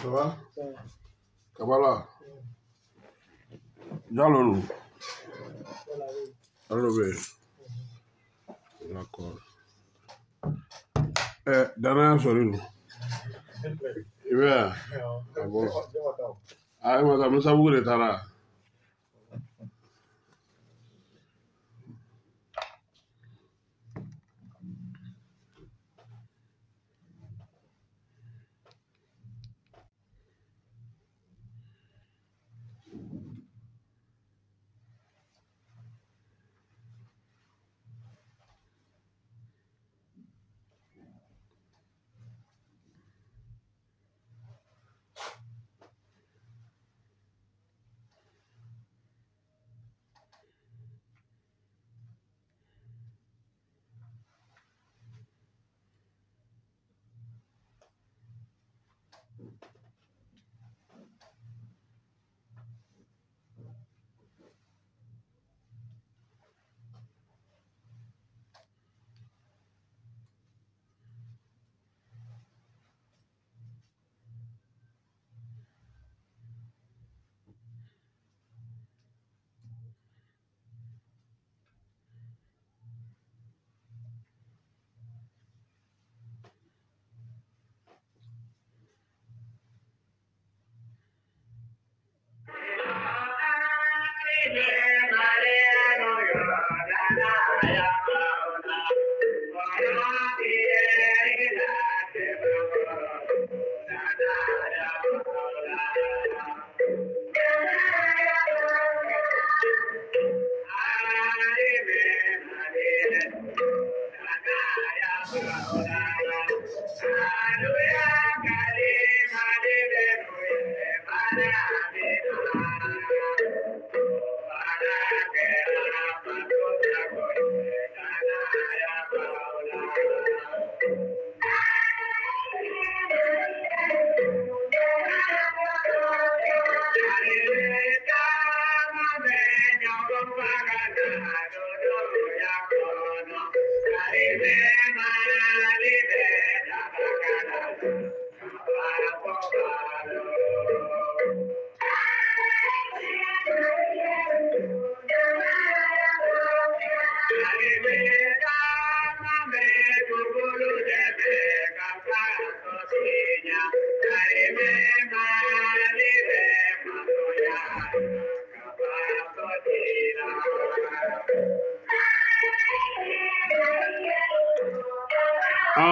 Ça va? Kabala. Diallo. Diallo bɛ yen. D'accord. Danaya sɔrɔli don. I bɛ yan? Ah bon. Ah, e ma taa Musabugu de taara.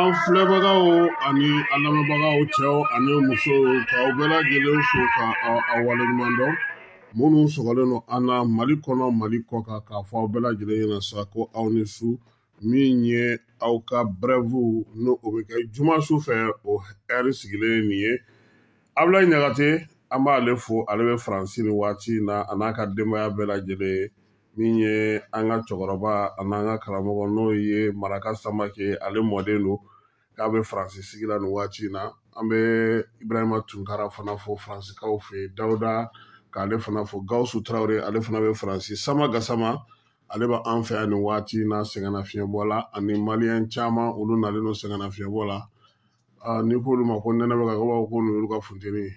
An filɛbagaw ani an lamɛnbagaw, cɛw ani musow, k'aw bɛɛ lajɛlen fo ka aw waleɲuman dɔn. Minnu sɔgɔlen don an na Mali kɔnɔ, Mali kɔ kan, k'a fɔ aw bɛɛ lajɛlen ɲɛna sa ko aw ni su. Min ye aw ka brève n'o o bɛ kɛ juma su fɛ, o ɛri sigilen ye nin ye. Abulayi Ɲagate, an b'ale fo, ale bɛ Faransi nin waati in na, a n'a ka denbaya bɛɛ lajɛlen. Min ye an ka cɛkɔrɔba a n'an ka karamɔgɔ, n'o ye Maraka Samake, ale mɔden don, k'a bɛ Faransi sigi la nin waati in na. An bɛ Ibrahima Tunkara fana fo Faransikaw fɛ yen, Dawuda k'ale fana fo, Gawusu Tarawele ale fana bɛ Faransi, Sama Gasama ale bɛ an fɛ yan nin waati in na sɛgɛnnafiɲɛbɔ la, ani maliyɛn caman olu nalen don sɛgɛnnafiɲɛbɔ la. N'i k'olu ma ko nɛnɛ bɛ ka kɛ, b'a fɔ ko nin y'olu ka funteni ye.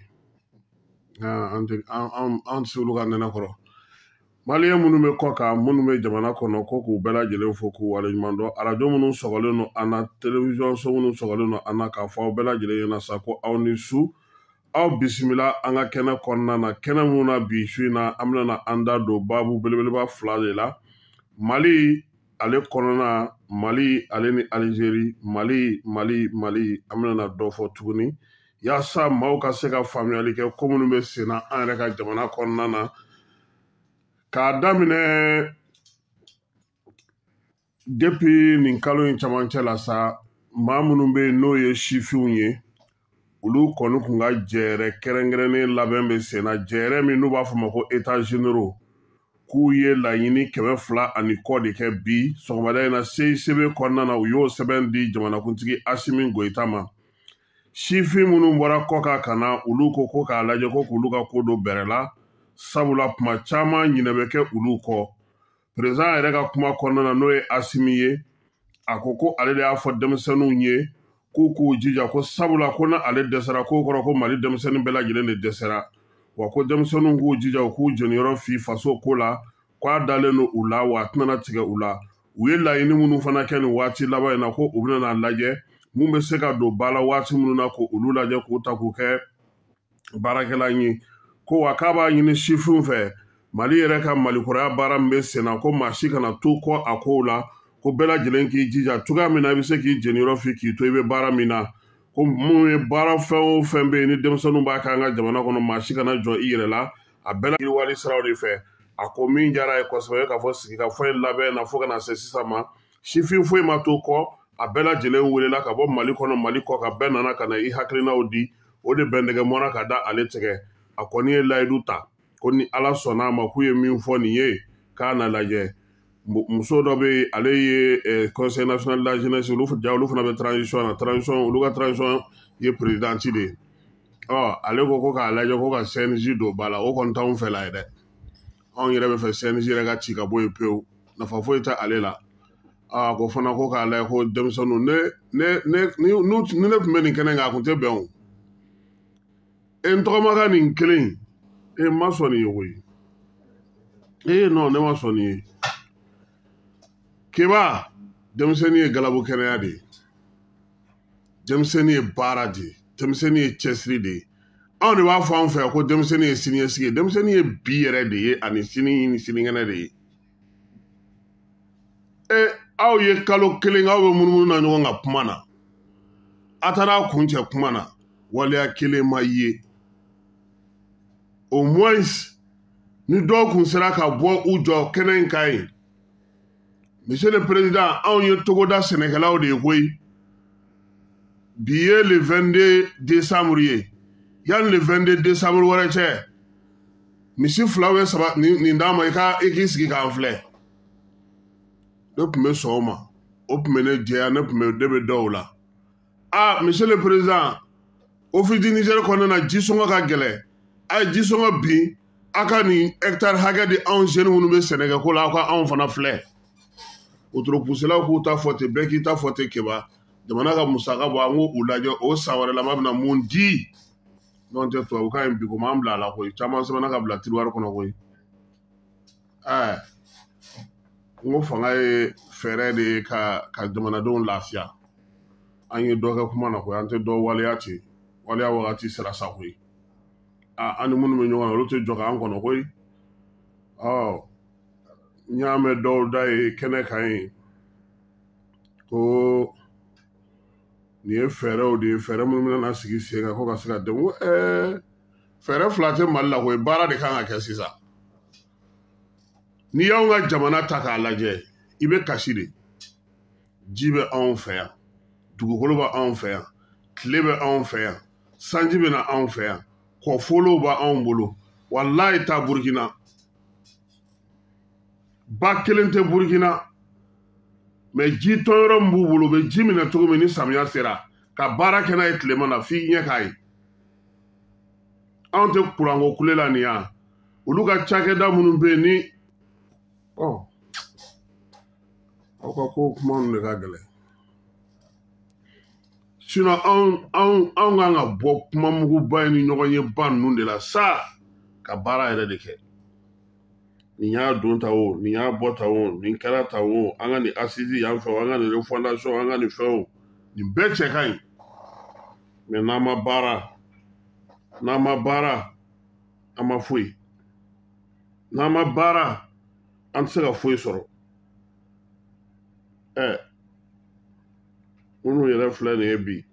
An tɛ an tɛ se olu ka nɛnɛ kɔrɔ. Maliyɛn minnu bɛ kɔ kan, minnu bɛ jamana kɔnɔ, ko k'u bɛɛ lajɛlen fo k'u waleɲuman dɔn. Arajo minnu sɔgɔlen don an na, telewisɔn so minnu sɔgɔlen don an na, k'a fɔ aw bɛɛ lajɛlen ɲɛna sa ko aw ni su, aw bisimila an ka kɛnɛ kɔnɔna na. Kɛnɛ minnu na bi su in na, an bɛna an da don baabu belebeleba fila de la: Mali ale kɔnɔna, Mali ale ni Alizeri, Mali, Mali, Mali. An bɛna dɔ fɔ tuguni yaasa maaw ka se ka faamuyali kɛ ko minnu bɛ sen na an yɛrɛ ka jamana kɔnɔna na, k'a daminɛ depuis nin kalo in camancɛ la sa. Maa minnu bɛ yen n'o ye sifinw ye, olu kɔni kun ka jɛrɛ kɛrɛnkɛrɛnnen labɛn bɛ sen na, jɛrɛ min n'u b'a fɔ ma ko état généraux, k'u ye laɲini 200 ani kɔ de kɛ. Bi sɔgɔmada in na, CICB kɔnɔna na, u y'o sɛbɛn di jamanakuntigi Asimi Goyita ma. Sifin minnu bɔra kɔ kan ka na, olu ko ko k'a lajɛ ko k'olu ka ko don bɛrɛ la, sabula kuma caman ɲinɛ bɛ kɛ olu kɔ. Président yɛrɛ ka kuma kɔnɔna na, n'o ye Asimi ye, a ko ko ale de y'a fɔ denmisɛnninw ye k'u k'u jija, ko sabula ko n'ale dɛsɛra k'o kɔrɔ ko Mali denmisɛnnin bɛɛ lajɛlen de dɛsɛra, wa ko denmisɛnninw k'u jija, u k'u jeniyɔrɔ fi faso ko la, k'a dalen don u la, wa a tɛna tigɛ u la. U ye laɲini minnu fana kɛ nin waati laban in na, ko u bɛna lajɛ mun bɛ se ka don ba la waati minnu na, ko olu lajɛ k'u ta k'u kɛ baarakɛla ye. Ko wa k'a b'a ɲini sifinw fɛ, Mali yɛrɛ ka malikuraya baara min bɛ sen na, ko maa si kana to kɔ a kow la, ko bɛɛ lajɛlen k'i jija cogoya min na i bɛ se k'i jeniyɔrɔ fi k'i to i bɛ baara min na. Ko mun ye baara fɛn o fɛn bɛ yen ni denmisɛnninw b'a kɛ an ka jamana kɔnɔ, maa si kana jɔ i yɛrɛ la, a bɛɛ yiriwali siraw de fɛ. A ko min diyara ye kosɛbɛ, k'a fɔ sigikafɔ in labɛn na fo ka na se sisan ma, sifin foyi ma to kɔ, a bɛɛ lajɛlen welela ka bɔ Mali kɔnɔ, Mali kɔ kan, bɛɛ nana ka na i hakilinaw di. O de bɛndɛgɛ mɔnna ka da ale tigɛ. A kɔni ye layidu ta ko ni Ala sɔnna a ma, k'u ye min fɔ nin ye, k'a na lajɛ. Muso dɔ bɛ yen, ale ye Conseil national de la jeunesse, olu ja olu fana bɛ transition na, transition, olu ka transition ye présidente de ye. Ɔ ale ko ko k'a lajɛ ko ka CNJ don ba la. O kɔni t'anw fɛla ye dɛ, anw yɛrɛ bɛ fɛ CNJ yɛrɛ ka ci ka bɔ yen pewu, nafa foyi tɛ ale la. A ko fana ko k'a lajɛ ko denmisɛnninw, ne ne ne ni ni ne tun bɛ nin kɛnɛ kan, a tun tɛ bɛn o. E n tɔgɔma ka nin kelen, e ma sɔn nin ye koyi. Ee non, ne ma sɔn nin ye. Keba, denmisɛnnin ye galabu kɛnɛya de ye, denmisɛnnin ye baara de ye, denmisɛnnin ye cɛsiri de ye. Anw de b'a fɔ anw fɛ ko denmisɛnnin ye siniɲɛsigi ye. Denmisɛnnin ye bi yɛrɛ de ye ani sini ni sinikɛnɛ de ye. E aw ye kalo kelen aw bɛ munumunu na ɲɔgɔn kan kuma na, a taara a kun cɛ kuma na, waleya kelen ma ye. Au moins ni dɔw kun sera ka bɔ u jɔ kɛnɛ in kan yen: monsieur le président, anw ye togoda sɛnɛkɛlaw de ye koyi. Bi ye le 22 décembre ye, yanni le 22 décembre wɛrɛ cɛ, misi fila bɛ saba nin d'a ma, i ka i k'i sigi k'an filɛ. Ne tun bɛ sɔn o ma, o tun bɛ ne jɛya, ne tun bɛ ne bɛ dɔw la. Ah, monsieur le président, Office du Niger kɔnɔna na, ji sɔngɔ ka gɛlɛn, a ye ji sɔngɔ bin, a ka nin hectare hakɛ di anw jeunes minnu bɛ sɛnɛkɛ ko la, aw ka anw fana filɛ. Wotoro k'u ta fɔ ten, bɛɛ k'i ta fɔ ten. Keba, jamana ka musaka bɔ, an k'u lajɛ o san wɛrɛ la, bɛna mun di? N'o tɛ tubabukan in bi ko m'an bila a la koyi, caman sɛbɛnna ka bila tiroir kɔnɔ koyi. Ɛɛ, n ko fanga ye fɛɛrɛ de ye ka jamanadenw lafiya. An ye dɔ kɛ kuma na koyi, an tɛ dɔ waleya ten. Waleya wagati sera sa koyi. Aa, an ni minnu bɛ ɲɔgɔn na, olu tɛ jɔ k'an kɔnɔ koyi. Ɔ n y'a mɛn dɔw da ye kɛnɛ kan yen ko Nin ye fɛɛrɛw de ye, fɛɛrɛ minnu bɛna na sigi sen kan ko ka se ka dɛmɛ. Ko fɛɛrɛ fila tɛ Mali la koyi, baara de kan ka kɛ sisan. N'i y'anw ka jamana ta k'a lajɛ, i bɛ kasi de. Ji bɛ anw fɛ yan, dugukolo bɛ anw fɛ yan, tile bɛ anw fɛ yan, sanji bɛ na anw fɛ yan, kɔfolow bɛ anw bolo. Walayi taa Burukina, ba kelen tɛ Burukina, mɛ ji tɔnyɔrɔ min b'u bolo, u bɛ ji minɛ cogo min ni samiya sera ka baara kɛ n'a ye tilema na, f'i ɲɛ k'a ye. Anw tɛ kuranko kule la nin yan, olu ka cakɛda minnu bɛ yen ni aw ka ko kuma ninnu de ka gɛlɛn. Sinon anw kan ka bɔ kuma muguba in ni ɲɔgɔn ye ba ninnu de la sa, ka baara yɛrɛ de kɛ. Nin y'a don ta o, nin y'a bɔ ta o, nin kɛra ta o, an ka nin assise yan fɛ o, an ka nin refondation, an ka nin fɛn o, nin bɛɛ cɛ ka ɲi. Mɛ n'an ma baara, n'an ma baara, an ma foyi. N'an ma baara, an tɛ se ka foyi sɔrɔ. Minnu yɛrɛ filɛ nin ye bi,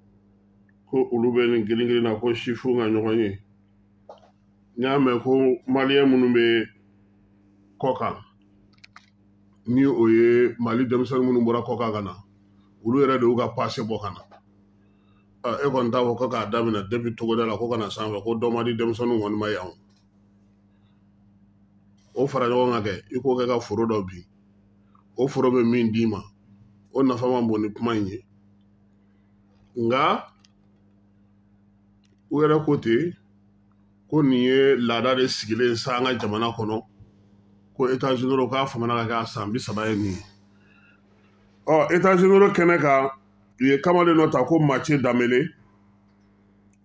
ko olu bɛ nin girin girin na ko sifinw ka ɲɔgɔn ye. N y'a mɛn ko maliyɛn minnu bɛ kɔkan, ni o ye Mali denmisɛnnin minnu bɔra kɔkan ka na, olu yɛrɛ de y'u ka passe bɔ ka na. E kɔni t'a fɔ ko k'a daminɛ depuis togoda la ko ka na sanfɛ, ko dɔ ma di denmisɛnninw kɔni ma yan. O fara ɲɔgɔn kan kɛ, i k'o kɛ ka foro dɔ bin. O foro bɛ min d'i ma, o nafa man bon ni kuma in ye. Nka u yɛrɛ ko ten ko nin ye laada de sigilen sa an ka jamana kɔnɔ, ko États généraux k'a famana ka kɛ a san 30 ye nin ye. États généraux kɛnɛ kan, u ye kamalen dɔ ta ko Mathieu Danbele,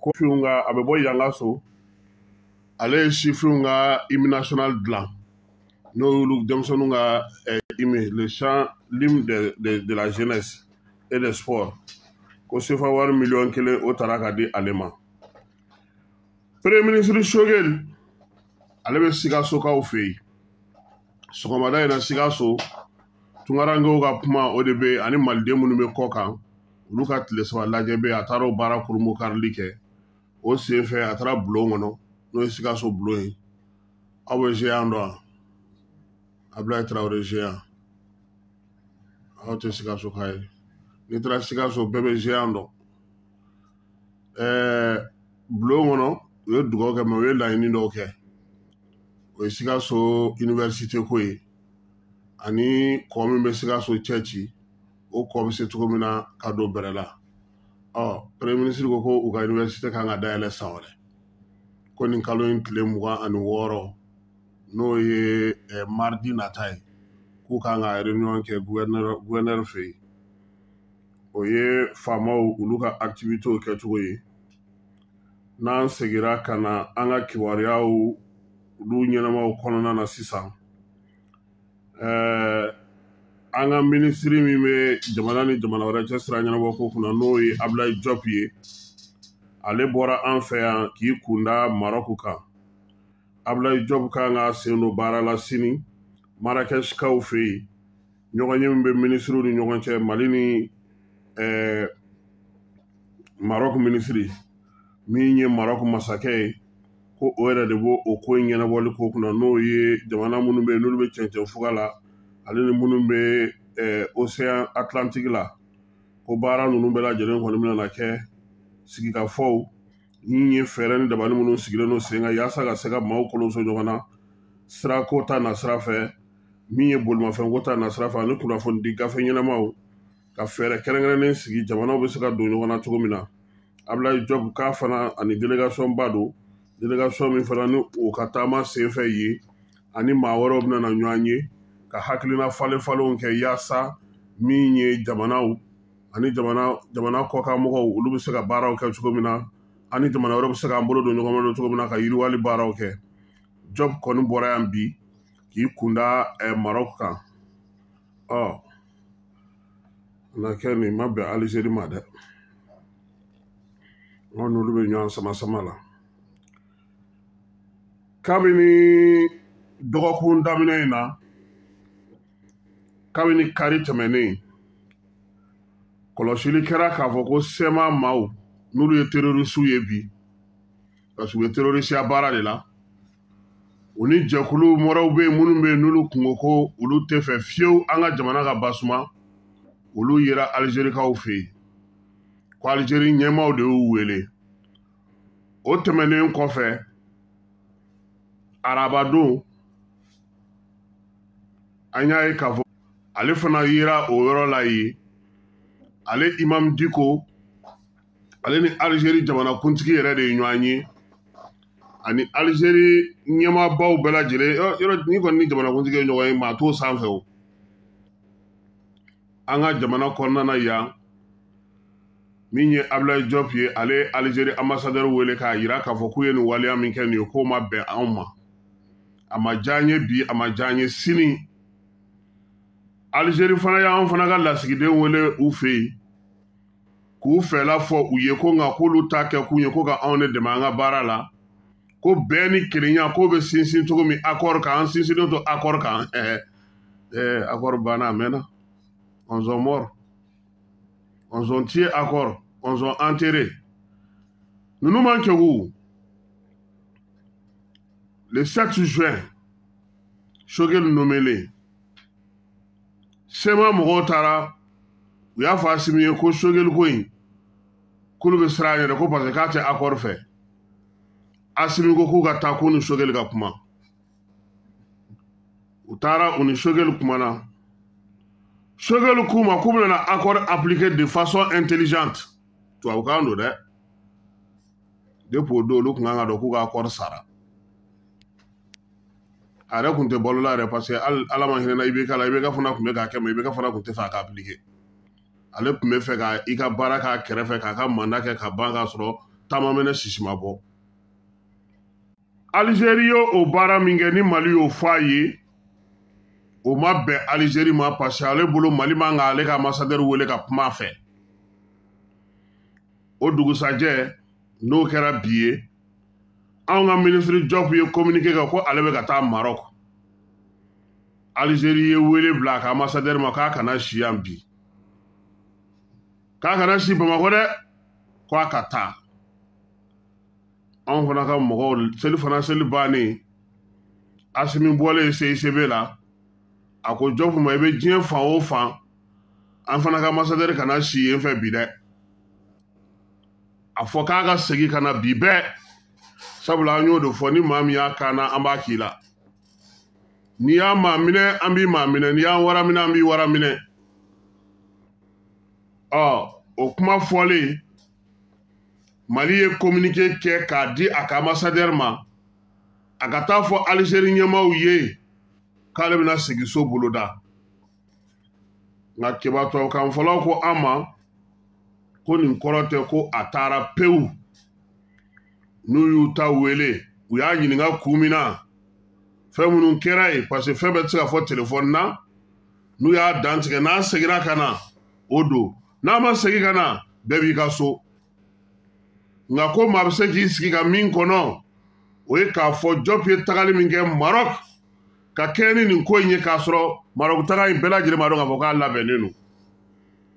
ko finw ka, a bɛ bɔ Yangaso, ale ye sifinw ka hymne national dilan, n'o y'olu denmisɛnninw ka hymne, le chant, l'hymne de la jeunesse et des sports, ko sefa wari miliyɔn 1 o taara ka di ale ma. Premier ministre Choguel, ale bɛ Sikasokaw fɛ yen. Sɔgɔmada in na Sikaso, tunkarankew ka kuma o de bɛ yen, ani maliden minnu bɛ kɔ kan, olu ka tile 3 lajɛ bɛ yen. A taara o baara kurunbonkarili kɛ. O sen fɛ a taara bulon kɔnɔ, n'o ye Sikaso bulon ye. Aw bɛ géant dɔn wa? Abulayi Tarawele géant. Aw tɛ Sikaso ka ye. N'i taara Sikaso, bɛɛ bɛ géant dɔn. Bulon kɔnɔ, u ye dugawu kɛ, mɛ u ye laɲini dɔw kɛ. O ye Sikaso université ko ye, ani kɔ min bɛ Sikaso cɛ ci, o kɔ bɛ se cogo min na ka don bɛrɛ la. Premier ministre ko ko u ka université kan ka dayɛlɛ san wɛrɛ, ko nin kalo in tile 26, n'o ye mardi nata ye, k'u kan ka réunion kɛ gouverneur fɛ yen. O ye faamaw olu ka activités kɛcogo ye. N'an seginna ka na an ka kibaruyaw olu ɲɛnamaw kɔnɔna na sisan, an ka minisiri min bɛ jamana ni jamana wɛrɛ cɛ sira ɲɛnabɔ ko kunna, n'o ye Abulayi Jɔp ye, ale bɔra an fɛ yan k'i kunda Marɔku kan. Abulayi Jɔp kan ka sen don baara la sini Marakɛsikaw fɛ yen, ɲɔgɔn ye min bɛ minisiriw ni ɲɔgɔn cɛ, Mali ni Marɔku minisiri min ye Marɔku masakɛ ye, ko o yɛrɛ de b'o o ko in ɲɛnabɔli ko kunna, n'o ye jamana minnu bɛ yen n'olu bɛ cɛncɛn fuga la, ale ni minnu bɛ océan Atlantique la, ko baara ninnu bɛɛ lajɛlen kɔni bɛna kɛ sigikafɔw min ye fɛɛrɛ ni dabali minnu sigilen don sen kan yaasa ka se ka maaw kolonso ɲɔgɔn na sirako ta na sira fɛ, min ye bolimafɛnko ta na sira fɛ, ani kunnafoni di gafe ɲɛnamaw ka fɛɛrɛ kɛrɛnkɛrɛnnen sigi jamanaw bɛ se ka don ɲɔgɔn na cogo min na. Abulayi Jɔp k'a fana ani délégation ba don, délégation min fana ni o ka taama senfɛ yen, ani maa wɛrɛw bɛna na ɲɔgɔn ye ka hakilina falen falenw kɛ yaasa min ye jamanaw ani jamana kɔkan mɔgɔw olu bɛ se ka baaraw kɛ cogo min na, ani jamana wɛrɛw bɛ se k'an bolo don ɲɔgɔn bolo cogo min na ka yiriwali baaraw kɛ. Jɔp kɔni bɔra yan bi k'i kunda Marɔku kan. Na kɛ nin ma bɛn Alizeri ma dɛ, anw n'olu bɛ ɲɔgɔn sama sama la. Kabini dɔgɔkun daminɛ in na, kabini kari tɛmɛnen, Kɔlɔsili kɛra k'a fɔ ko CMA maaw n'olu ye terroristew ye bi, parce que u bɛ terrorisiya baara de la, u ni jɛkulu wɛrɛw bɛ yen minnu bɛ yen n'olu kun ko ko olu tɛ fɛ fiyewu an ka jamana ka basuma, olu yera Alizerikaw fɛ yen ko Alizeri ɲɛmaaw de y'u wele. O tɛmɛnen kɔfɛ, arabadon an y'a ye k'a fɔ ale fana yera o yɔrɔ la yen, ale Imam Diko, ale ni Alizeri jamanakuntigi yɛrɛ de ye ɲɔgɔn ye, ani Alizeri ɲɛmaabaw bɛɛ lajɛlen. Yɔrɔ ni kɔni ni jamanakuntigi ye ɲɔgɔn ye, maa t'o sanfɛ o. An ka jamana kɔnɔna na yan, min ye Abdoulaye Diop ye, ale ye Alizeri ambassadeur wele k'a yira k'a fɔ k'u ye nin waleya min kɛ nin ye, k'o ma bɛn anw ma, a ma diya an ye bi, a ma diya an ye sini. Alizeri fana y'anw fana ka lasigiden wele u fɛ yen k'u fɛla fɔ u ye, ko nka k'olu ta kɛ kun ye ko ka anw de dɛmɛ an ka baara la, ko bɛn ni kelenya k'o bɛ sinsin cogo min accord kan, an sinsinnen to accord kan. Accord banna a mɛnna, on sont morts, on sont tués accord, on sont enterrés. Ninnu man kegu. Le 7 juin, Choguel nommé, CMA mɔgɔw taara, u y'a fɔ Asimi ye ko Choguel ko in k'olu bɛ siran a ɲɛ dɛ, ko parce que k'a tɛ accord fɛ. Asimi ko k'u ka taa k'u ni Choguel ka kuma. U taara, u ni Choguel kumana. Choguel k'u ma k'u bɛna accord appliquer de façon intelligente. Tubabukan don dɛ. Depuis o don, olu tun kan ka dɔn k'u ka accord sara. A yɛrɛ tun tɛ balo la yɛrɛ, parce que ala ma hinɛ na IBK la, IBK fana tun bɛ k'a kɛ, mais IBK fana tun tɛ fɛ a ka appliquer. Ale tun bɛ fɛ ka i ka baara k'a kɛrɛfɛ, k'a ka mandat kɛ ka ban, k'a sɔrɔ taama mɛnɛ sisi ma bɔ. Alizeri ye o baara min kɛ ni Mali y'o fɔ a ye, o ma bɛn Alizeri ma, parce que ale bolo Mali man ka ale ka ambassadeur wele ka kuma a fɛ. O dugusajɛ, n'o kɛra bi ye, anw ka ministre Diop ye communiqué kɛ ko ale bɛ ka taa Maroc. Alizeri ye wele bila a ka ambassadeur ma k'a kana si yan bi, k'a kana si Bamakɔ dɛ, k'a ka taa. Anw fana ka mɔgɔw, seli fana seli bannen, Asimi bɔlen CICB la, a ko Diop ma, i bɛ diɲɛ fan o fan, an fana ka ambassadeur kana si yen fɛ bi dɛ. A fɔ k'a ka segin ka na bi bɛɛ, sabula an y'o de fɔ, ni maa min y'a kan na, an b'a k'i la. N'i y'a maa minɛ, an b'i maa minɛ, n'i y'an wara minɛ, an b'i wara minɛ. Ɔ o kuma fɔlen, Mali ye communiqué kɛ k'a di a ka ambassadeur ma, a ka taa fɔ Alizeri ɲɛmaaw ye k'ale bɛna segin so boloda. Nka kiba tubabukanfɔlaw ko an ma ko nin kɔrɔ tɛ ko a taara pewu. N'u y'u ta wele, u y'a ɲininka kun min na fɛn minnu kɛra yen, parce que fɛn bɛɛ tɛ se ka fɔ telefɔni na. N'u y'a dantigɛ, n'a seginna ka na o don, n'a ma segin ka na, bɛɛ b'i ka so. Nka ko maa bɛ se k'i sigi ka min kɔnɔ, o ye k'a fɔ Diop ye tagali min kɛ Maroc ka kɛɲɛ ni nin ko in ye, k'a sɔrɔ Maroc taga in bɛɛ lajɛlen b'a dɔn k'a fɔ k'a labɛnnen don,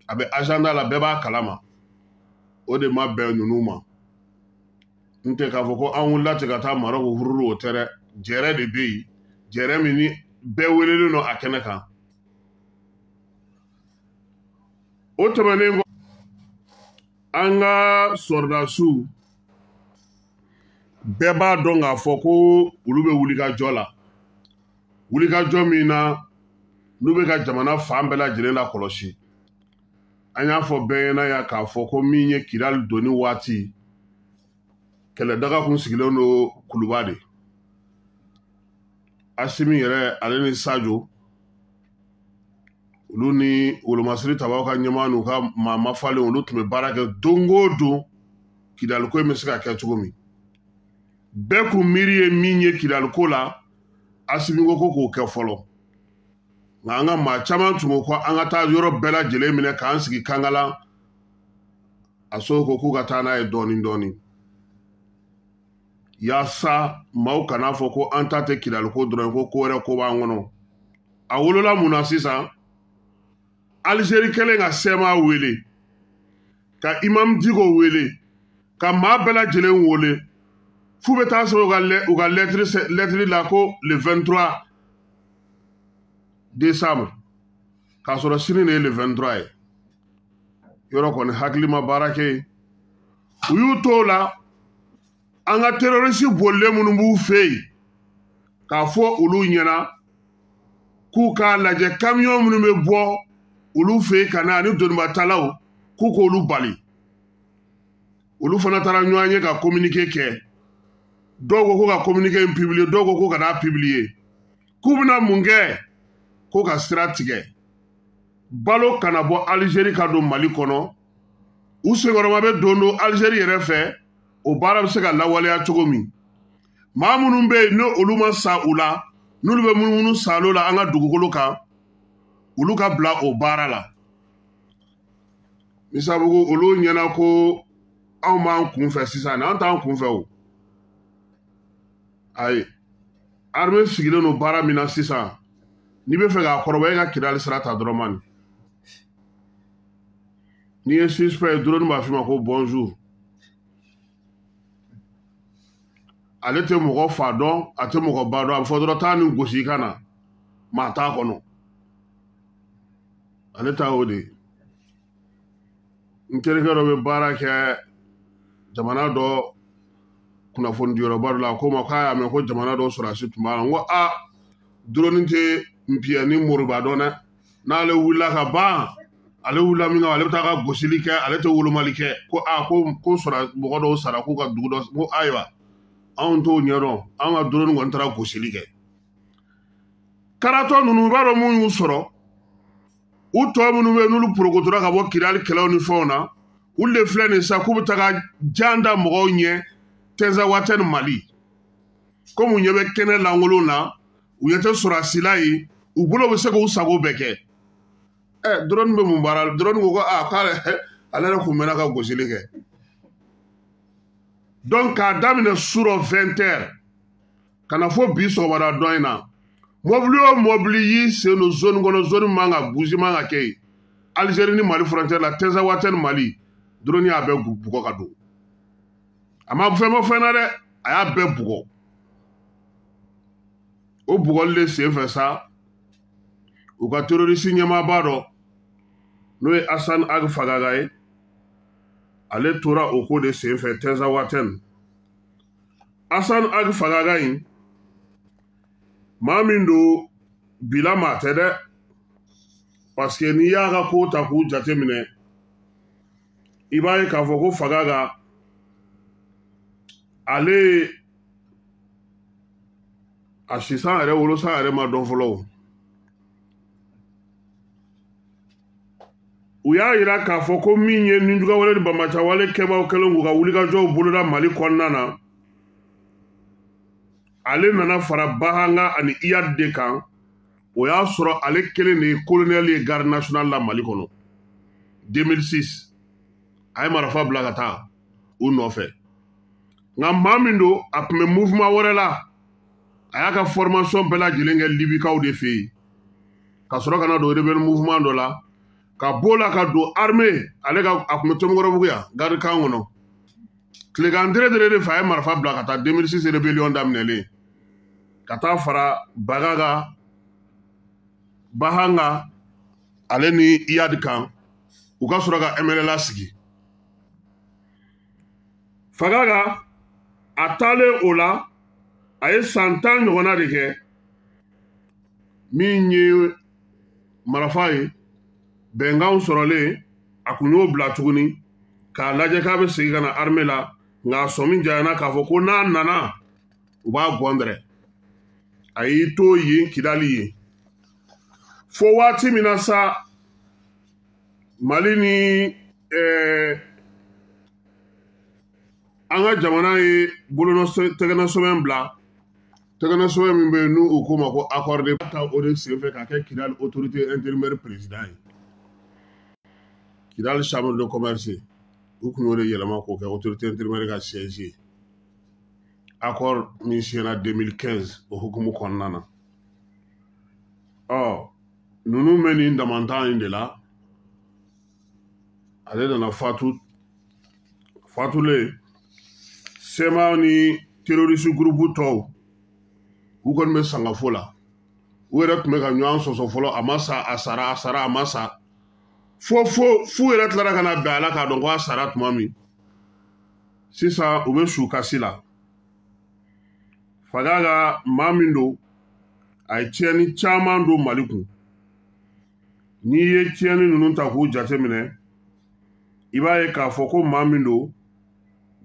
a bɛ agenda la, bɛɛ b'a kalama. O de ma bɛn ninnu ma. N tɛ k'a fɔ ko an wulila ten ka taa Maroc hururu, o tɛ dɛ. Jɛrɛ de bɛ yen, jɛrɛ min ni bɛɛ welelen don a kɛnɛ kan. O tɛmɛnen kɔ, an ka sɔrɔdasiw bɛɛ b'a dɔn k'a fɔ ko olu bɛ wulikajɔ la, wulikajɔ min na n'u bɛ ka jamana fan bɛɛ lajɛlen lakɔlɔsi. An y'a fɔ bɛɛ ɲɛna yan k'a fɔ ko min ye Kidali donni waati, kɛlɛdaga kun sigilen don Kuluba de. Asimi yɛrɛ, ale ni Sajo, olu ni wolomasiri tabaw ka ɲɛmaa n'u ka maa mafalen, olu tun bɛ baara kɛ don o don Kidaliko in bɛ se ka kɛ cogo min. Bɛɛ kun miiri ye min ye Kidaliko la, Asimi ko k'o kɛ fɔlɔ. Nka an ka maa caman tun ko ko an ka taa yɔrɔ bɛɛ lajɛlen minɛ k'an sigi Kankala. A so ko k'u ka taa n'a ye dɔɔnin dɔɔnin, yaasa maaw kana fɔ ko an ta tɛ Kidaliko dɔrɔn ye, ko ko wɛrɛ ko b'an kɔnɔ. A wolola mun na sisan? Alizeri kɛlen ka CMA wele, ka Imam Dicko wele, ka maa bɛɛ lajɛlen wele, f'u bɛ taa sɛbɛn u ka lettre la ko le 23 décembre, k'a sɔrɔ sini de ye le 23 ye. Yɔrɔ kɔni hakili ma baara kɛ yen. U y'u t'o la, an ka terroriste bolilen minnu b'u fɛ yen, k'a fɔ olu ɲɛna k'u k'a lajɛ camion minnu bɛ bɔ olu fɛ yen ka na ani donibatalaw, k'u k'olu bali. Olu fana taara ɲɔgɔn ye ka communiqué kɛ. Dɔw ko ko ka communiqué in publier, dɔw ko ko ka n'a publier. K'u bɛna mun kɛ? Ko ka sira tigɛ. Balo kana bɔ Algérie ka don Mali kɔnɔ. U senkɔrɔma bɛ don Algérie yɛrɛ fɛ, o baara bɛ se ka lawaleya cogo min. Maa minnu bɛ yen n'olu ma sa u la, n'olu bɛ munumunu salo la an ka dugukolo kan, olu ka bila o baara la. Misabugu olu ɲɛna ko anw b'an kun fɛ sisan, an t'an kun fɛ o. Ayi, armée sigilen don baara min na sisan, n'i bɛ fɛ k'a kɔrɔbɔ, e ka Kidali sira ta dɔrɔn man. N'i ye suspect ye, drone b'a f'i ma ko bonjour. Ale tɛ mɔgɔ fa dɔn, a tɛ mɔgɔ ba dɔn, a bɛ fɔ dɔrɔn taa nin gosi i ka na, maa t'a kɔnɔ. Ale ta y'o de ye. N terikɛ dɔ bɛ baara kɛ jamana dɔ kunnafonidiyɔrɔba dɔ la, a ko ma k'a y'a mɛn ko jamana dɔ sɔrɔdasi tun b'a la. N ko a, drone tɛ npiyɛ ni moriba dɔn dɛ. N'ale wulila ka ban, ale wulila min kama, ale bɛ taa ka gosili kɛ, ale tɛ wolomali kɛ. Ko a, ko sɔrɔ mɔgɔ dɔw sara k'u ka dugu dɔ. N ko ayiwa, anw t'o ɲɛdɔn, anw ka drone kɔni taara gosili kɛ. Karatɔ ninnu, i b'a dɔn mun y'u sɔrɔ? U tɔ minnu bɛ yen n'olu porokotora ka bɔ Kidali kɛlɛw ni fɛnw na, olu de filɛ nin sisan k'u bɛ taga jan da mɔgɔw ɲɛ Tinzawatɛni Mali. Komi u ɲɛ bɛ kɛnɛ lankolon na, u ɲɛ tɛ sɔrɔdasi la yen, u bolo bɛ se k'u sago bɛɛ kɛ. Drone bɛ mun baara la? Drone ko ko aa, k'ale ale yɛrɛ kun mɛnna ka gosili kɛ. Donc k'a daminɛ su rɔ 20 heures ka na fo bi sɔgɔmada dɔ in na, mobili o mobili y'i sen don zone kɔnɔ, zone man ka bouger, man ka kɛ yen. Algérie ni Mali frontière la, Tinzawatɛni Mali, drone y'a bɛɛ bugɔ ka don. A ma fɛn bɔ fɛn na dɛ, a y'a bɛɛ bugɔ. O bugɔli de sen fɛ sa, u ka terroriste ɲɛmaaba dɔ, n'o ye Hassan Ag Fagaga ye, ale tora o ko de sen fɛ Tinzawatɛni. Hassan Ag Fagaga in, maa min don bila maa tɛ dɛ, parce que n'i y'a ka ko ta k'u jateminɛ, i b'a ye k'a fɔ ko Fagaga ale a sisan yɛrɛ wolosan yɛrɛ ma dɔn fɔlɔ o. U y'a yira k'a fɔ ko min ye ninjugawale ni banbacawale kɛbaaw kɛlen k'u ka wulikajɔw boloda Mali kɔnɔna na, ale nana fara Bahanga ani Iyad de kan. O y'a sɔrɔ ale kelen de ye colonel ye garde nationale la Mali kɔnɔ 2006. A ye marifa bila ka taa u nɔfɛ. Nka maa min don, a tun bɛ mouvement wɛrɛ la, a y'a ka formation bɛɛ lajɛlen kɛ Libikaw de fɛ yen, ka sɔrɔ ka na don rebelle mouvement dɔ la, ka b'o la ka don armée. Ale ka a tun bɛ Tomikɔrɔbugu yan garde camp kɔnɔ. Tilegan dere de fɛ a ye marifa bila ka taa 2006 rébellion daminɛlen, ka taa fara Bagaga, Bahanga ale ni Iyad kan, u ka sɔrɔ ka MNLA sigi. Fagaga a taalen o la, a ye san 10 ɲɔgɔnna de kɛ. Min ye marifa ye, bɛnkanw sɔrɔlen, a kun y'o bila tuguni k'a lajɛ k'a bɛ segin ka na armée la, nka a sɔmi janyana k'a fɔ ko n'a nana u b'a gɔndɛrɛ. A y'i to yen Kidali yen fo waati min na sa, Mali ni an ka jamana ye bolonɔ tɛgɛnɔ sɛbɛn bila, tɛgɛnɔ sɛbɛn min bɛ yen n'u k'o ma ko accord de ta, o de senfɛ k'a kɛ Kidali autorité intérimaire président ye. Kidali chambre de commerce, u kun y'o de yɛlɛma k'o kɛ autorité intérimaire ka siège ye. Accord min signera 2015, o hukumu kɔnɔna na. Ɔ, ninnu bɛ nin damantan in de la. Ale nana fatu Fatulen CMA ni terroriste groupe tɔw, u kɔni bɛ sangafo la. U yɛrɛ tun bɛ ka ɲɔgɔn sɔsɔ fɔlɔ, a ma sa, a sara, a sara, a ma sa, fo fo f'u yɛrɛ tilara ka na bɛn a la k'a dɔn ko a sara tuma min. Sisan u bɛ su kasi la. Fagaga maa min don, a ye tiɲɛni caman don Mali kun. N'i ye tiɲɛni ninnu ta k'u jateminɛ, i b'a ye k'a fɔ ko maa min don,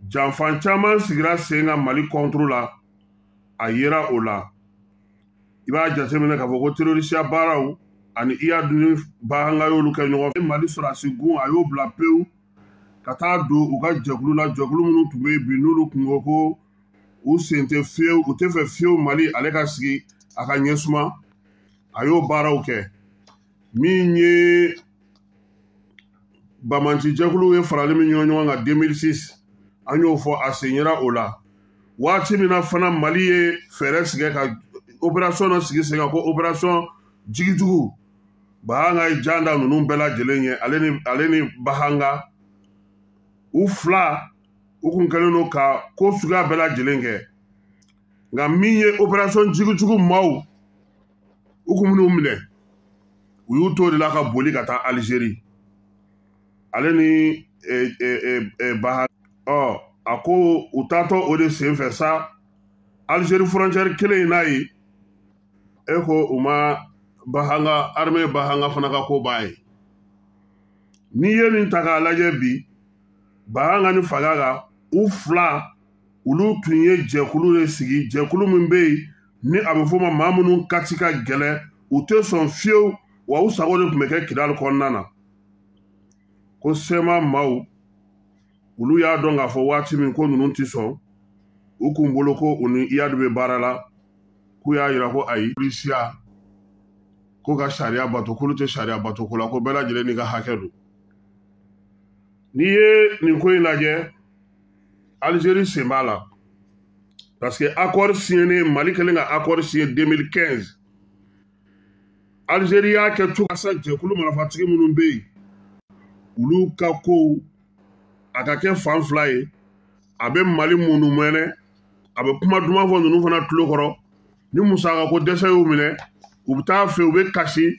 janfan caman sigira sen kan Mali contre la, a yera o la. I b'a jateminɛ k'a fɔ ko terrorisiya baaraw ani Iyad ni Bahanga y'olu kɛ ɲɔgɔn fɛ. Mali sɔrɔdasi gun, a y'o bila pewu ka taa don u ka jɛkulu la, jɛkulu minnu tun bɛ yen bi, n'olu tun ko ko u sen tɛ fiyewu, u tɛ fɛ fiyewu Mali ale ka sigi a ka ɲɛsuma. A y'o baaraw kɛ. Min ye bamanci jɛkulu ye farali min ɲɔgɔn kan 2006, an y'o fɔ, a sen yera o la. Waati min na fana Mali ye fɛɛrɛ sigɛ ka opération dɔ sigi sen kan ko opération jigijugu, Bahanga ye jan da ninnu bɛɛ lajɛlen ye. Ale ni Bahanga, u fila, u kun kɛlen don ka ko suguya bɛɛ lajɛlen kɛ. Nka min ye opération jigijugu maaw, u kun min'u minɛ, u y'u to de la ka boli ka taa Algérie, ale ni Baha. Ɔ a ko u taatɔ o de sen fɛ sa, Algérie frontière kelen in n'a ye, e ko u ma Bahanga, armée Bahanga fana ka ko b'a ye. N'i ye nin ta k'a lajɛ bi, Bahanga ni Fagaga, u fila, olu tun ye jɛkulu de sigi, jɛkulu min bɛ yen ni a bɛ f'o ma maa minnu kati ka gɛlɛn, u tɛ sɔn fiyewu, wa u sago de tun bɛ kɛ Kidali kɔnɔna na. Ko CMA maaw, olu y'a dɔn k'a fɔ waati min ko ninnu tɛ sɔn, u kun bolo ko u ni Iyad bɛ baara la, k'u y'a yira ko ayi, polisiya ko ka sariya bato, k'olu tɛ sariya bato ko la, ko bɛɛ lajɛlen n'i ka hakɛ don. N'i ye nin ko in lajɛ, Algérie sen b'a la, parce que accord signé, Mali kɛlen ka accord signé 2015, Algérie y'a kɛ cogo sa, jɛkulu marifatigi minnu bɛ yen, olu ka kow a ka kɛ fan fila ye. A bɛ Mali munu mɛnɛ, a bɛ kuma duman fɔ ninnu fana tulo kɔrɔ. Ni musaka ko dɛsɛ y'u minɛ, u bɛ taa fɛ, u bɛ kasi,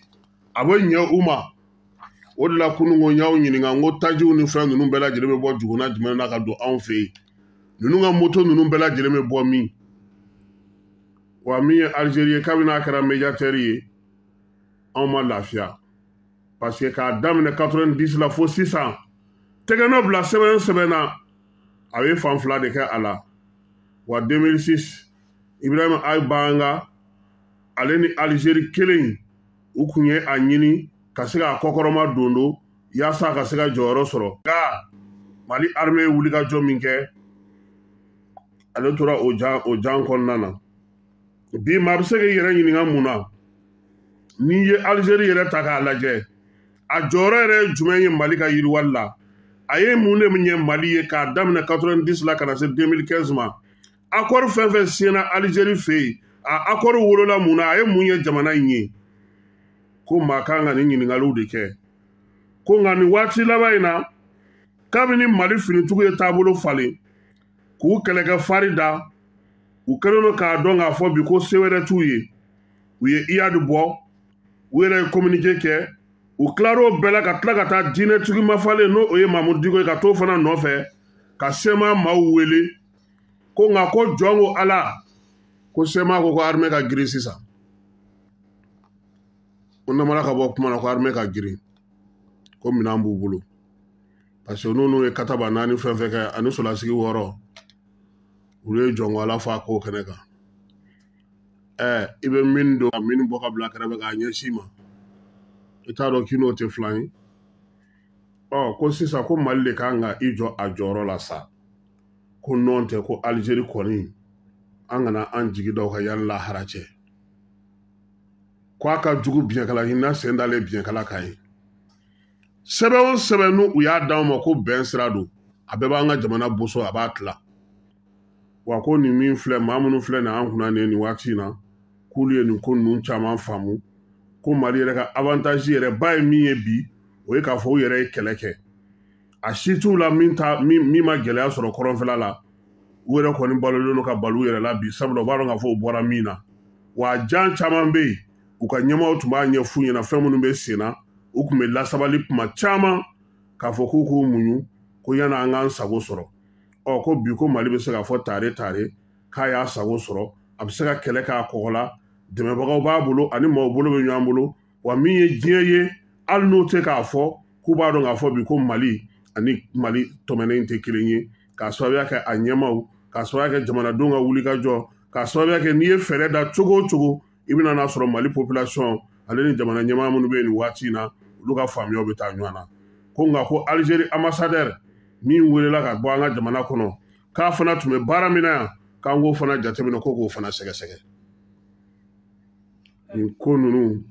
a bɛ ɲɛ u ma. O de la kunun ko n y'aw ɲininka n ko tajiw ni fɛn ninnu bɛɛ lajɛlen bɛ bɔ juguna jumɛn na ka don anw fɛ yen? Ninnu ka moto ninnu bɛɛ lajɛlen bɛ bɔ min? Wa min ye Algérie ye, kabini n'a kɛra médiateur ye, anw ma lafiya, parce que k'a daminɛ 90 la fo sisan, tɛgɛnɔ bila sɛbɛn o sɛbɛn na, a ye fan fila de kɛ a la. Wa 2006, Ibrahim Ag Bahanga, ale ni Algérie kelen, u kun ye a ɲini ka se k'a kɔkɔrɔma don don yaasa ka se ka jɔyɔrɔ sɔrɔ. Nka Mali armée ye wulikajɔ min kɛ, ale tora o jan kɔnɔna na. Bi maa bɛ se k'i yɛrɛ ɲininka mun na. N'i ye Algérie yɛrɛ ta k'a lajɛ, a jɔyɔrɔ yɛrɛ ye jumɛn ye Mali ka yiriwali la? A ye mun de ɲɛ Mali ye k'a daminɛ 90 la ka na se 2015 ma? Accord fɛn fɛn siɲɛna Algérie fɛ yen, a accord wolola mun na? A ye mun ye jamana in ye? Ko maa kan ka nin ɲininkaliw de kɛ. Ko nka nin waati laban in na, kabini Mali finitigiw ye taabolo falen k'u kɛlɛkɛ fari da, u kɛlen don k'a dɔn k'a fɔ bi ko se wɛrɛ t'u ye. U ye Iyad bɔ, u yɛrɛ ye communiqué kɛ. U tilar'o bɛɛ la ka tila ka taa diinɛtigi mafalen, n'o o ye Mamudu Diko ye, ka t'o fana nɔfɛ ka CMA maaw wele. Ko nka ko jɔn ko Ala ko CMA ko armée ka girin sisan. Ko namara ka bɔ kuma na ko armée ka girin, ko minɛn b'u bolo, parce que n'olu ye kataba naani fɛn fɛn kɛ ani solasigi 6, olu ye jɔnko Ala fɔ a ko kɛnɛ kan. Ɛ i bɛ min don ka min bɔ ka bila kɛrɛfɛ k'a ɲɛsin ma, i t'a dɔn k'i n'o tɛ filan ye. Ɔ ko sisan ko Mali de kan ka i jɔ a jɔyɔrɔ la sa, ko nɔn tɛ ko Algérie kɔni, an kana an jigi da o kan yanni lahara cɛ, ko a ka jugu biɲɛkala ɲinina sen dalen biɲɛkala kan ye. Sɛbɛn o sɛbɛn n'u u y'a d'anw ma ko bɛn sira don, a bɛɛ b'an ka jamana boso, a b'a tila. Wa ko nin min filɛ, maa minnu filɛ nin an kunna nin waati in na, k'olu ye nin ko ninnu caman faamu, ko Mali yɛrɛ ka avantage yɛrɛ ba ye min ye bi, o ye k'a fɔ u yɛrɛ ye kɛlɛ kɛ. A si t'u la min ta min ma gɛlɛya sɔrɔ kɔrɔnfɛla la. U yɛrɛ kɔni balolen don ka balo u yɛrɛ la bi, sabula u b'a dɔn k'a fɔ u bɔra min na. Wa a jan caman bɛ yen, u ka ɲɛmaaw tun b'a ɲɛf'u ɲɛna fɛn minnu bɛ sen na, u tun bɛ lasabali kuma caman k'a fɔ k'u k'u muɲu ko yanni an k'an sago sɔrɔ. Ɔ ko bi ko Mali bɛ se k'a fɔ tare tare k'a y'a sago sɔrɔ, a bɛ se ka kɛlɛ k'a kɔgɔ la, dɛmɛbagaw b'a bolo ani maaw bolo bɛ ɲɔgɔn bolo. Wa min ye diɲɛ ye, hali n'o tɛ k'a fɔ k'u b'a dɔn k'a fɔ bi ko Mali ani Mali tɔmɛnen tɛ kelen ye, k'a sababuya kɛ a ɲɛmaaw, k'a sababuya kɛ jamanadenw ka wulikajɔ, k'a sababuya kɛ n'i ye fɛɛrɛ da cogo o cogo, i bɛna n'a sɔrɔ Mali population ale ni jamana ɲɛmaa minnu bɛ yen nin waati in na, olu ka faamuyaw bɛ taa ɲɔgɔn na. Ko nka ko Algérie ambassadeur min welela ka bɔ an ka jamana kɔnɔ, k'a fana tun bɛ baara min na yan, k'an k'o fana jateminɛ, ko k'o fana sɛgɛsɛgɛ. Nin ko ninnu,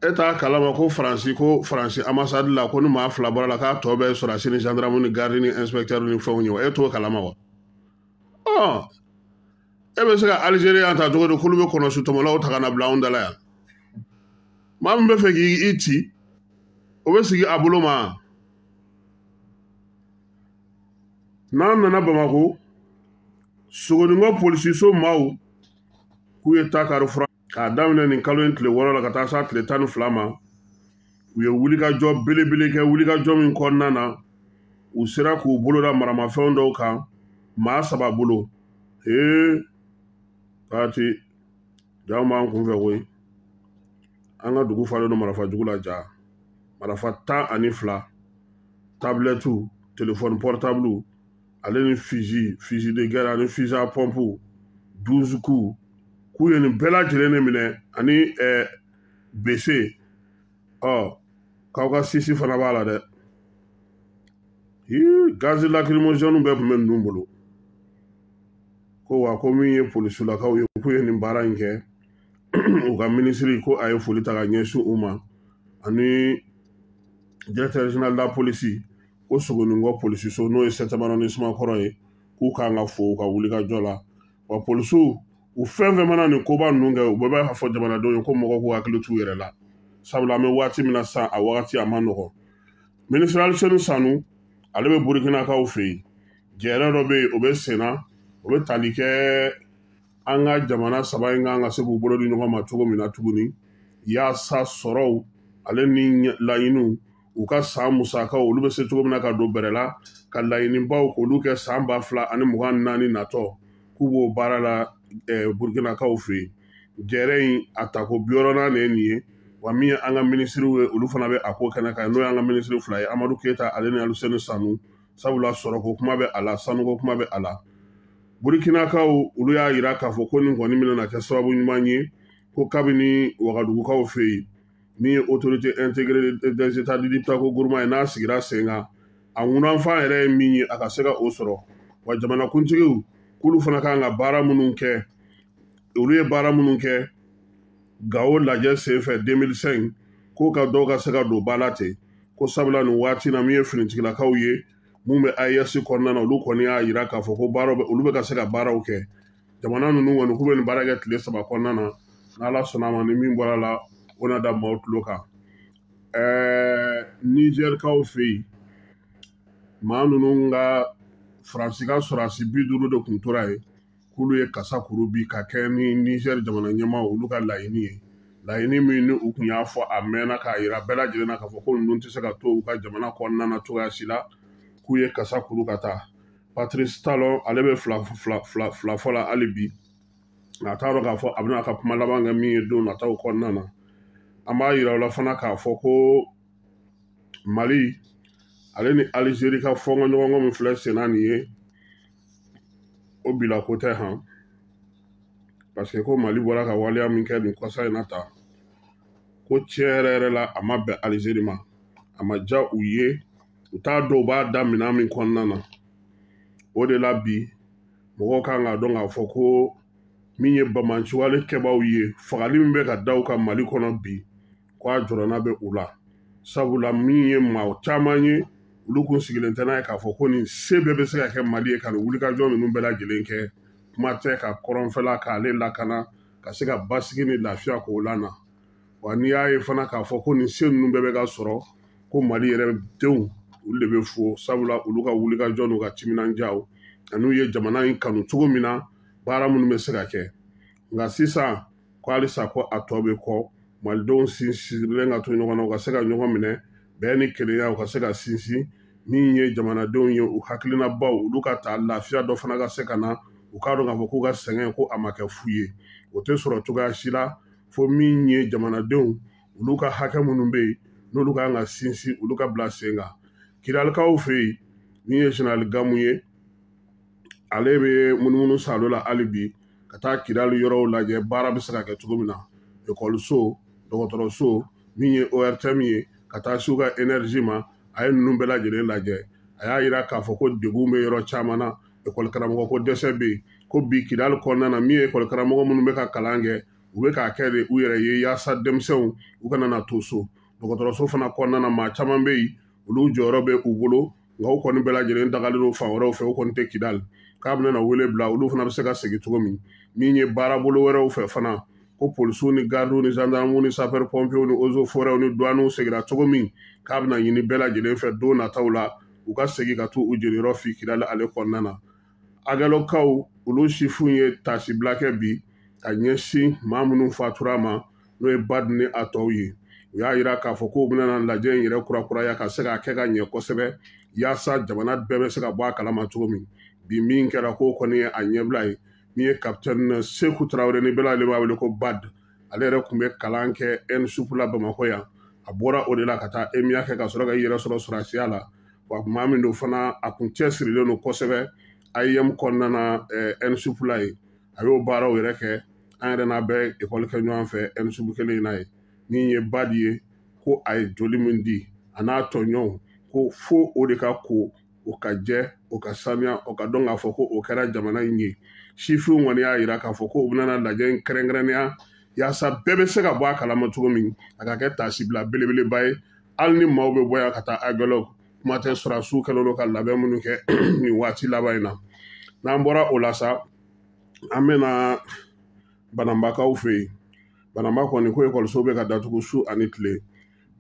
e t'a kalama ko Faransi, ko Faransi ambassade la, ko ni maa fila bɔra la, k'a tɔ bɛɛ sɔrɔdasi ni gendarme ni garde ni inspecteur ni fɛnw ye wa? E t'o kalama wa? Ɔ e bɛ se ka Algérie yan ta cogo di k'olu bɛ kɔnɔsu tɔmɔlaw ta ka na bila anw da la yan? Maa min bɛ fɛ k'i ci, o bɛ sigi a bolo ma. N'an nana Bamakɔ, Sogonikɔ polisiso maaw k'u ye takari fura k'a daminɛ nin kalo in tile 6 la ka taa s'a tile 12 ma, u ye wulikajɔ belebele kɛ. Wulikajɔ min kɔnɔna na, u sera k'u bolo da maramafɛn dɔw kan maa 3 bolo. Ee kati jaw b'an kunfɛ koyi, an ka dugu falen don marifa jugu la. Ja marifa 12, tablɛtiw, telefɔni portable, ale ni fusil de guerre ani fusil à pompe 12 coups, k'u ye nin bɛɛ lajɛlen de minɛ, ani bese. Ɔ k'aw ka sisi fana b'a la dɛ. Gazi lacrymogène bɛɛ tun bɛ ninnu bolo. Ko wa ko min ye polisilakaw ye, k'u ye nin baara in kɛ, u ka minisiri ko a ye foli ta ka ɲɛsin u ma, ani directeur général de la police, ko Sogonikɔ polisiso n'o ye 7e arrondissement kɔrɔ ye, k'u kan ka fo u ka wulikajɔ la. Wa polisiw, u fɛn fɛn mana nin koba ninnu kɛ, u bɛɛ b'a fɔ jamanadenw ye ko mɔgɔw k'u hakili t'u yɛrɛ la, sabula an bɛ waati min na sisan, a wagati a ma nɔgɔn. Minisiri Aliseni Sanu, ale bɛ Burukinakaw fɛ yen. Jɛrɛ dɔ bɛ yen, o bɛ sen na, o bɛ tali kɛ an ka jamana 3 in kan ka se k'u bolo di ɲɔgɔn ma cogo min na tuguni, yaasa sɔrɔw ale ni laɲiniw, u ka san musakaw, olu bɛ se cogo min na ka don bɛrɛ la, ka laɲinibaw k'olu kɛ san 2024 natɔ, k'u b'o baara la Burukinakaw fɛ yen. Jɛrɛ in a tako 60nan de ye nin ye. Wa min ye an ka minisiriw ye, olu fana bɛ a ko kɛnɛ kan, n'o y'an ka minisiri 2 ye, Amadu Keyita ale ni Aluseni Sanu, sabula sɔrɔko kuma bɛ a la, sanuko kuma bɛ a la. Burukinakaw, olu y'a yira k'a fɔ ko nin kɔni bɛna kɛ sababu ɲuman ye, ko kabini Wagadugukaw fɛ yen, min ye autorité intégrée des états du Liptako Gourma ye, n'a sigira sen kan, a ŋunanfan yɛrɛ ye min ye, a ka se ka o sɔrɔ. Wa jamanakuntigiw, k'olu fana kan ka baara minnu kɛ, olu ye baara minnu kɛ Gawo lajɛ senfɛ 2005, k'o ka dɔw ka se ka don ba la ten, ko sabula nin waati na, min ye finitigilakaw ye mun bɛ AES kɔnɔna na, olu kɔni y'a yira k'a fɔ ko baaraw bɛ, olu bɛ ka se ka baaraw kɛ. Jamana ninnu kɔni k'u bɛ nin baara kɛ tile 3 kɔnɔna na, n'Ala sɔnna a ma, ni min bɔra la, o na da maaw tulo kan. Nizɛrikaw fɛ yen, maa ninnu ka Faransi ka sɔrɔdasi 50 de tun tora yen, k'olu ye kasa kuru bi ka kɛ ni Nizɛri jamana ɲɛmaaw olu ka laɲini ye, laɲini min ni u tun y'a fɔ a mɛnna k'a yira bɛɛ lajɛlen na k'a fɔ ko ninnu tɛ se ka to u ka jamana kɔnɔna na cogoya si la, k'u ye kasa kuru ka taa. Patrice Talon, ale bɛ fila fila fila fila fɔ la hali bi, nka a t'a dɔn k'a fɔ a bɛna a ka kuma laban kɛ min ye don nataw kɔnɔna na. An b'a yira u la fana k'a fɔ ko Mali ale ni Alizeri ka fɔnkɔɲɔgɔnkɔ min filɛ sen na nin ye, o bila ko tɛ han, parce que ko Mali bɔra ka waleya min kɛ nin kɔsa in na tan, ko tiɲɛ yɛrɛ yɛrɛ la, a ma bɛn Alizeri ma, a ma diya u ye, u t'a dɔn u b'a da minɛn min kɔnɔna na. O de la bi mɔgɔw kan k'a dɔn k'a fɔ ko min ye bamanciwale kɛbaaw ye, fagali min bɛ ka da u kan Mali kɔnɔ bi, ko a jɔrɔna bɛ u la, sabula min ye maa caman ye, olu kun sigilen tɛ n'a ye k'a fɔ ko nin se bɛɛ bɛ se ka kɛ Mali ye ka nin wulikajɔ ninnu bɛɛ lajɛlen kɛ, kuma tɛ ka kɔrɔnfɛla k'ale lakana, ka se ka basigi ni lafiya k'o lana. Wa n'i y'a ye fana k'a fɔ ko nin se ninnu bɛɛ bɛ ka sɔrɔ, Ko Mali yɛrɛ denw olu de bɛ fo, sabula olu ka wulikajɔ n'u ka timinandiyaw an'u ye jamana in kanu cogo min na, baara minnu bɛ se ka kɛ. Nka sisan ko halisa ko a tɔ bɛ kɔ, malidenw sinsinlen ka to ɲɔgɔn na, u ka se ka ɲɔgɔn minɛ, bɛn ni kelenya u ka se ka sinsin. Min ye jamanadenw ye, u hakilinabaw olu ka ta lafiya dɔ fana ka se ka na, u k'a dɔn k'a fɔ k'u ka sɛgɛn ko a ma kɛ fu ye. O tɛ sɔrɔ cogoya si la fo min ye jamanadenw olu ka hakɛ minnu bɛ yen n'olu kan ka sinsin, olu ka bila sen kan. Kidalikaw fɛ yen, min ye général Gamu ye, ale bɛ munumunu salo la hali bi ka taa Kidali yɔrɔw lajɛ, baara bɛ se ka kɛ cogo min na, ekɔliso, dɔgɔtɔrɔso, min ye ORTM ye, ka taa s'u ka énergie ma. A ye ninnu bɛɛ lajɛlen lajɛ. A y'a yira k'a fɔ ko degun bɛ yɔrɔ caman na, ekɔli karamɔgɔ ko dɛsɛ bɛ yen, ko bi Kidali kɔnɔna na, min ye ekɔli karamɔgɔ minnu bɛ ka kalan kɛ, u bɛ k'a kɛ de u yɛrɛ ye yaasa denmisɛnw u kana na to so. Dɔgɔtɔrɔso fana kɔnɔna na, maa caman bɛ yen, olu jɔyɔrɔ bɛ u bolo, nka u kɔni bɛɛ lajɛlen dagalen don fan wɛrɛw fɛ, u kɔni tɛ Kidali. K'a bɛna na wele bila olu fana bɛ se ka segin cogo min. Min ye baarabolo wɛrɛw fɛ fana, ko polisiw ni gardiw ni gendarmew ni sapeur pompiers ni eaux et forêts ni douanes seginna cogo min, k'a bɛna ɲini bɛɛ lajɛlen fɛ don nataw la u ka segin ka t'u jeniyɔrɔ fi Kidali ale kɔnɔna na. Agɛlɔkaw olu sifinw ye tasibila kɛ bi ka ɲɛsin maa minnu fatura ma, n'o ye Bad ni a tɔw ye. U y'a yira k'a fɔ k'u bɛna lajɛ in yɛrɛ kurakuraya ka se k'a kɛ ka ɲɛ kosɛbɛ, yaasa jamana bɛɛ bɛ se ka bɔ a kalama cogo min. Bi min kɛra k'o kɔni ye a ɲɛbila ye. Min ye capitaine Seku Tarawele, ni bɛɛ lajɛlen b'a wele ko Bad, ale yɛrɛ tun bɛ kalan kɛ ENSUP la Bamakɔ yan. A bɔra o de la ka taa EMIA kɛ ka sɔrɔ ka i yɛrɛ sɔrɔ sɔrɔdasiya la. Wa maa min don fana, a kun cɛsirilen don kosɛbɛ AEM kɔnɔna na, ENSUP la yen. A y'o baaraw yɛrɛ kɛ, an yɛrɛ n'a bɛ ekɔli kɛ ɲɔgɔn fɛ ENSUP kelen in na yen. Min ye Bad ye, ko a ye joli min di a n'a tɔɲɔgɔnw, ko fo o de ka ko, o ka jɛ, o ka sanuya, o ka dɔn k'a fɔ ko o kɛra jamana in ye. Sifinw kɔni y'a yira k'a fɔ ko u bɛna lajɛ in kɛrɛnkɛrɛnnenya yaasa bɛɛ bɛ se ka bɔ a kalama cogo min, a ka kɛ tasibila belebeleba ye. Hali ni maaw bɛ bɔ yan ka taa Aguelhok, kuma tɛ sɔrɔdasiw kɛlen don ka labɛn minnu kɛ nin waati laban in na. N'an bɔra o la sa, an bɛna Bananbakaw fɛ yen. Bananba kɔni ko ekɔliso bɛ ka datugu su ani tile.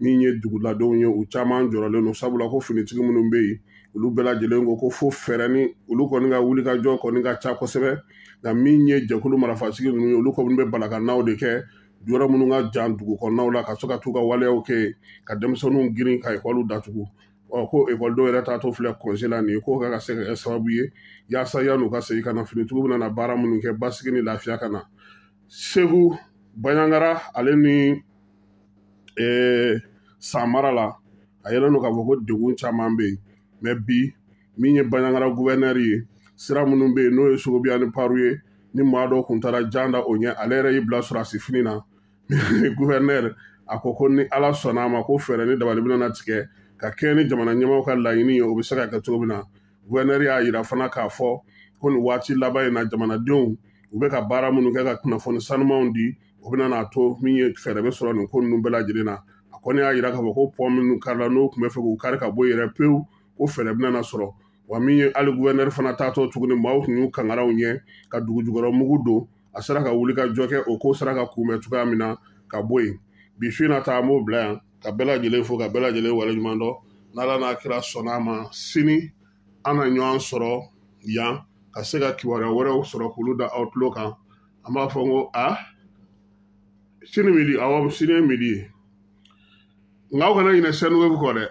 Min ye duguladenw ye, u caman jɔrɔlen don, sabula ko finitigi minnu bɛ yen, olu bɛɛ lajɛlen ko ko fo fɛɛrɛ ni olu kɔni ka wuli ka jɔ kɔni ka ca kosɛbɛ. Nka min ye jɛkulu marifatigi ninnu ye, olu kɔni bɛ balakannaw de kɛ yɔrɔ minnu ka jan dugu kɔnɔnaw la, ka se ka t'u ka waleyaw kɛ, ka denmisɛnninw girin ka ekɔliw datugu. Ɔ ko ekɔlidenw yɛrɛ taatɔ filɛ kɔnse la nin ye, k'o ka se ka kɛ sababu ye yaasa yan'u ka segin ka na, finitigiw bɛna na baara minnu kɛ, basigi ni lafiya ka na. Segu Bandiagara ale ni San mara la, a yɛlɛn don k'a fɔ ko degun caman bɛ yen. Mɛ bi min ye Bandiagara gouverneur ye, sira minnu bɛ yen n'o ye Sogobiya ni Paru ye, ni maa dɔw kun taara jan da o ɲɛ, ale yɛrɛ y'i bila sɔrɔdasi fini na. Gouverneur a ko ko ni Ala sɔnna a ma, ko fɛɛrɛ ni dabali bɛna tigɛ ka kɛɲɛ ni jamana ɲɛmaaw ka laɲini ye, o bɛ se ka kɛ cogo min na. Gouverneur y'a yira fana k'a fɔ ko nin waati laban in na, jamanadenw u bɛ ka baara minnu kɛ ka kunnafoni sanumanw di, o bɛna n'a to min ye fɛɛrɛ bɛ sɔrɔ nin ko ninnu bɛɛ lajɛlen na. A kɔni y'a yira k'a fɔ ko pɔn minnu karila, n'o tun bɛ fɛ k'u kari ka bɔ yɛrɛ pewu, ko fɛɛrɛ bɛna na sɔrɔ. Wa min ye hali gouverneur fana taatɔ tuguni, maaw tun y'u kangaraw ɲɛ ka dugu jukɔrɔ mugu don, a sera ka wuli ka jɔ kɛ, o ko sera ka kunbɛn cogoya min na ka bɔ yen. Bi su in na ta, an b'o bila yan ka bɛɛ lajɛlen fo, ka bɛɛ lajɛlen waleɲuman dɔn. N'Ala n'a kira sɔnna a ma, sini an na ɲɔgɔn sɔrɔ yan ka se ka kibaruya wɛrɛw sɔrɔ k'olu da aw tulo kan. An b'a fɔ n ko a sini midi, awɔ sini ye midi ye, nka aw kana ɲinɛ Sendwave kɔ dɛ.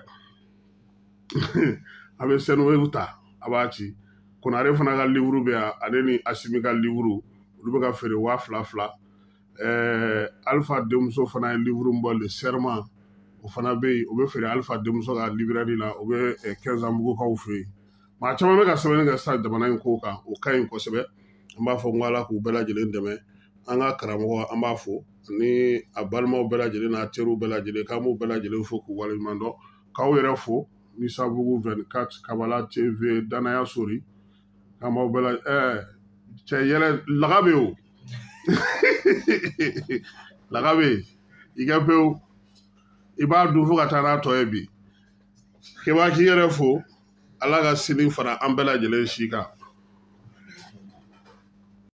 A bɛ Sendwave ta, a b'a ci. Konare fana ka livre bɛ yan, ale ni Asimi ka livre, olu bɛ ka feere 2000 fila. Alpha denmuso fana ye livre min bɔ, Le Serment, o fana bɛ yen, o bɛ feere Alpha denmuso ka librairie la, o bɛ Kɛnzanbugukaw fɛ yen. Maa caman bɛ ka sɛbɛnni kɛ sisan jamana in ko kan, o ka ɲi kosɛbɛ. An b'a fɔ n ko Ala k'u bɛɛ lajɛlen dɛmɛ. An ka karamɔgɔ, an b'a fo ani a balimaw bɛɛ lajɛlen n'a teriw bɛɛ lajɛlen, k'an b'u bɛɛ lajɛlen fo k'u waleɲuman dɔn, k'aw yɛrɛ fo. Misabugu 24 Kabala TV Danaya Sori, k'an b'aw bɛɛ la. Cɛ yɛlɛ laga bɛ yen o, laga bɛ yen, i ka pewu, i b'a dun fo ka taa n'a tɔ ye bi. K'i b'a k'i yɛrɛ fo. Ala ka sini fara an bɛɛ lajɛlen si kan.